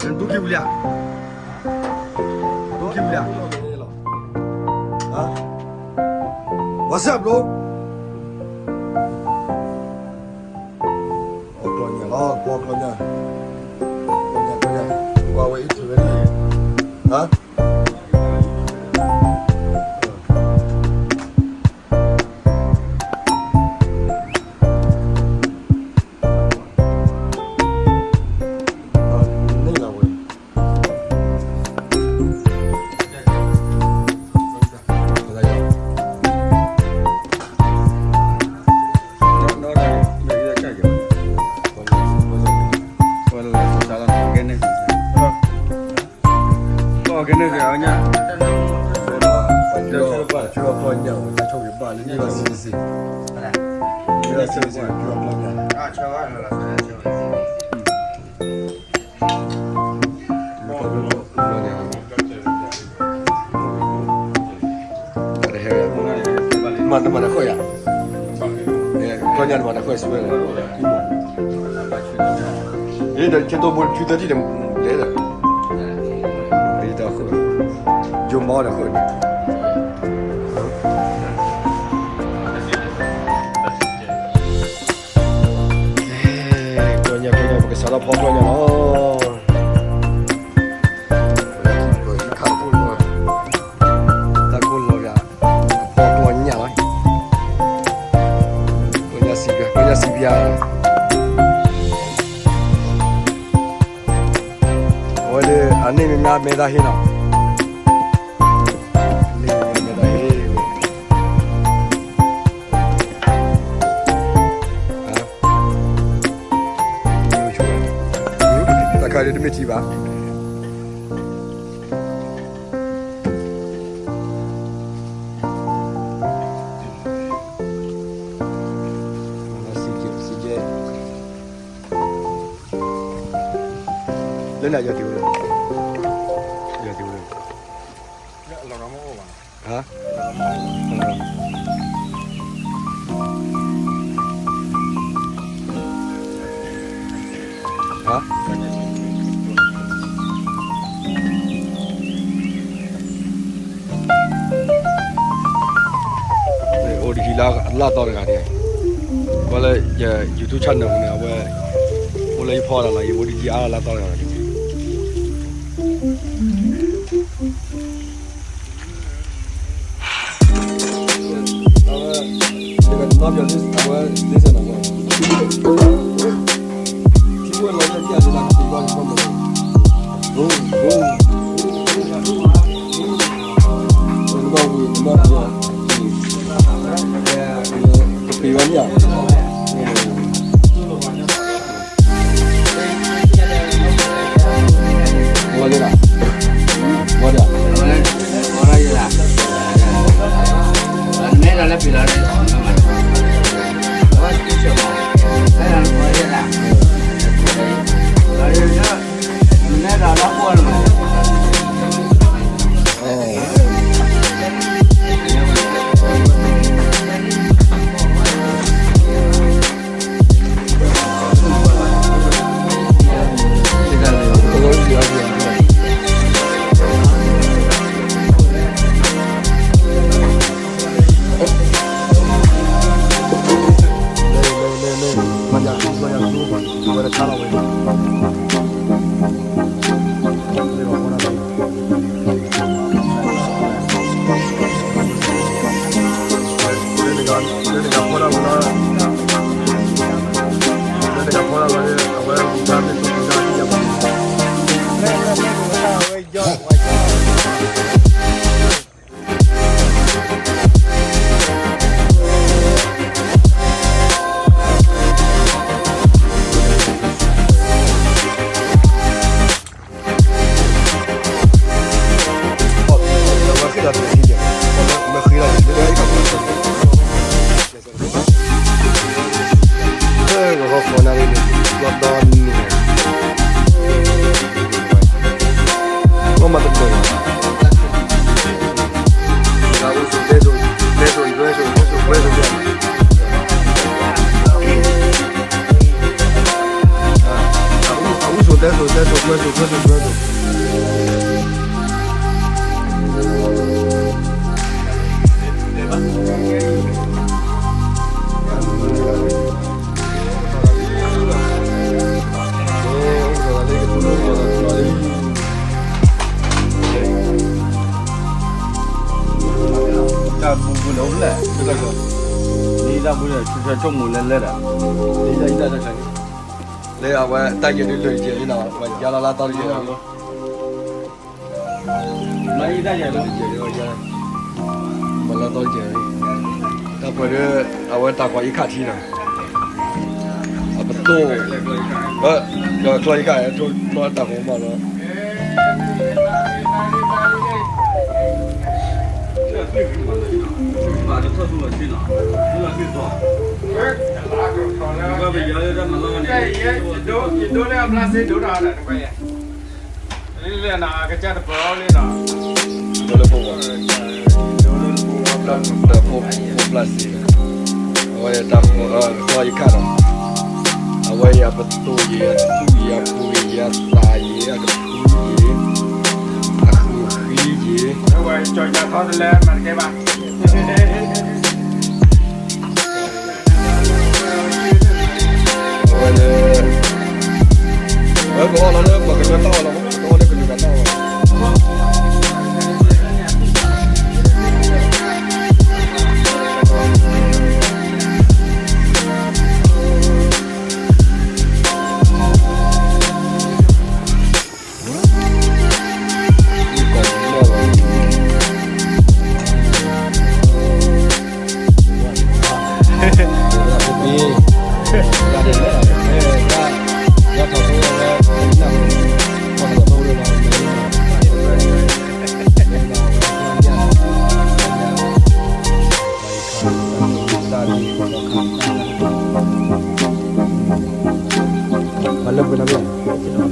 ဒူကံၢ်ပူၤလံဧါ, ဒူကံၢ်ပူၤလံဧါ, ဟါ, what's up bro, အကျီညါလီၤ, ကွၢ်ကျီညါ, ကျီညါ, ကျီညါ, ကွၢ်ဝဲအံၤထူဝဲန့ၣ်, ဟါ ကီၢ်ကဲန့ၣ်ကညါ, ကၠီပှၢ်, ကၠီပှၢ်ညါ, ကၠီပှၢ်ညါ, မၤတမၤတၢ်ဃၢယၤ, ကီၢ်ညါတမၤတၢ်ဃၢဆူဝဲလီၤ. ဒီးကဲသိးဘိ two thirty ဒီး လဲၤလီၤ, ဒီးဃၢ, ယိၤမီဒီးဃၢန့ၣ်, ကီၢ်ညါ ကီၢ်ညါ ပကစးထီၣ်ဖီကျီညါလီၤ. တၢ်ကိၢ်လီၤယၤ, ဖီကျီညါလီၤ, ကီၢ်ညါစံးဘျုး, ကီၢ်ညါစံးဘျုးယၤ, အဝဲဒၣ် အန့ၣ်မ့ၢ်မ့ၢ်မဲာ်သၣ်ဟ့ၣ်နီၤ, အန့ၣ်မ့ၢ်မ့ၢ်မဲာ်သၣ်ဟ့ၣ်, တၢ်ခါဒ်တမ့ၢ်ထံဘၣ်. လၢန့ၣ်ယွၤတ့ၢ်ဝဲ, ယွၤတ့ၢ်ဝဲ, ဟါ, ဟါ, အိၣ်တယံၤလၢအလၢ်သီတဂၤန့ၣ်, ဝဲလၢယ YouTube channel န့ၣ် အဝဲ အိၣ်လၢယဖီလာ်လီၤ, ယအိၣ်တယံၤအါလၢ်သီတဂၤန့ၣ်, ကပ့ၤဝဲန့ၣ်ဧါ, ဝဲဒၣ်, ဝဲဒၣ်, တဲသိး တဲသိး ကွဲသိး ကွဲသိး ကွဲသိး. တၢ်ဘူၣ်ဘူၣ်န့ၣ်အိၣ်ဖဲလဲၣ်, လၢတၢ်ကီ, လၢတၢ်ဘူၣ်န့ၣ် ဆၢဆိကမိၣ်လၢလဲၣ်ဒီး, လၢယတၢ်တၢ်ခါန့ၣ်, လၢအဝဲတၢ်ယဲၢ်ဒုးလၢယဲၢ်လံနီၤ, ပှၤယါလီၤလၢသီတယဲၢ်လီၤ, မၤလၢသီတယဲၢ်လံ, မၤလၢသီတယဲၢ်လံ, တၢ်ပှဲၤဒီး အဝဲတၢ်ဃီအံၤခါထံနီၤ, အပသိၣ်, ဒီးကျီယကၣ် ထိၣ်တၢ်ဃီမးလီၤ. ဒိလၢပဝီၤ, ဒီးဖိပျၢ်စ့, အဝဲတၢ်ဃီအံၤခါဒီး, အဝဲအံၤအပသိၣ်ယဲၢ် အသူၣ်ယဲၢ် အပှ့ၤယဲၢ် အသးယဲၢ် အကဖုယဲၢ် အဃုာ်ဃံယဲၢ်, အဝဲလၢ, အဝဲကအီၣ်လီၤလၢပှၤကညီတၢ်အီၣ်လီၤ, ပကအီၣ်လၢကလုာ်ဂၤတၢ်အီၣ်လီၤ. ပှၤလၢပှဲၤနီတဘ့ၣ်,